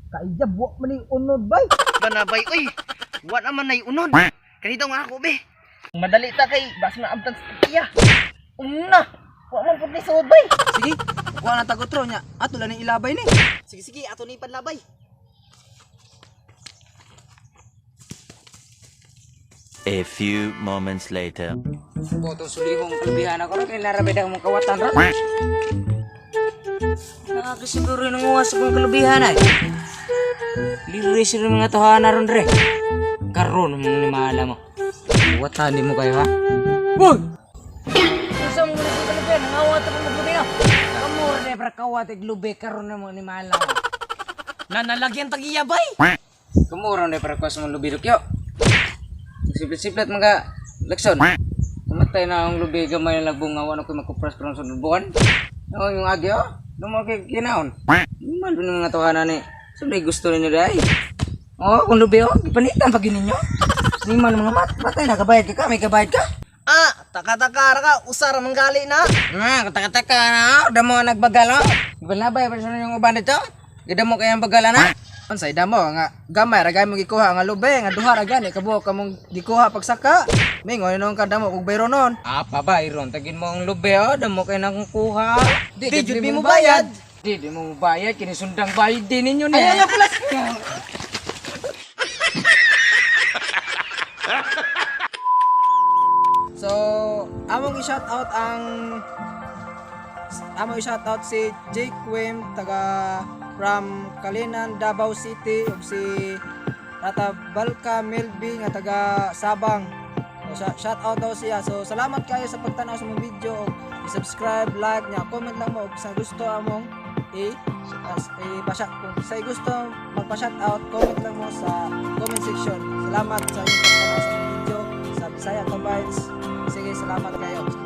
Kaiyab, wa man ni unod bay. Banabay, uy! Wa naman nay unod. Kanito nga ako, be. Madali ta kay bas maabtan sa tiya. Una, wa man pud ni suod bay. Sige, kuha na tag-otro nya. Ato lang ning ilabay ni. Sige sige, ato ni panlabay. A few moments later. Botong sulihong kulubihan ako ron, kay narabay daw mong kawatan ron. Nakakasiguro yung nanguha sa kong kalubihan ay. Liri sila mga tohana ron re. Karon mong nimala mo. Watan mo kayo ha. Uy! Unsa mo na sa kalubihan? Nangawa ta mong lubi no. Kamura na para kawat ig lubi karon na mo nimala mo. Nanalagyan tag iya bay. Kamura na para kuha sa mong lubi dukyo. Siplit-siplit mga lakson. Kumatay na ang lubi gamay na lagbong nga wala ko'y makupras pero sa buwan. No, yung agyo, lumo kay kinaon. Malo na mga tawanan ni. So, may gusto ninyo dahil. Oh, kung lubi oh, gipanitan pag ninyo. Ni man mga mat, patay na kabayad ka, may kabayad ka. Ah, taka-taka ra ka, usara manggali na. Ah, kataka-taka na, oh, damo ang nagbagal oh. Ibalabay pa sa yung uban dito. Gidamo kay ang bagala na. Unsay damo nga gamay ra gay mong gikuha nga lubi nga duha ra gani kabuok kamong gikuha pagsaka. Mingon noon ka damo kog bayro noon. Ah, pabayron tagin mo ang lubi oh, damo kay na akong kuha. Di jud mi mo bayad. Di, di mo bayad, kinisundang bayad din ninyo na. Ay, ay, pala. So, among i-shout out ang among i-shout out si Jake Wim taga from Kalinan, Davao City ug si Ratabalka Melby nga taga Sabang. So, shout out daw siya. So, salamat kayo sa pagtan-aw sa mong video ug i-subscribe, like, nya comment lang mo og sa gusto among i as i-pa kung sa gusto magpa-shout out, comment lang mo sa comment section. Salamat sa inyong pagtan-aw sa mong video sa Bisaya Kabites. Sige, salamat kayo.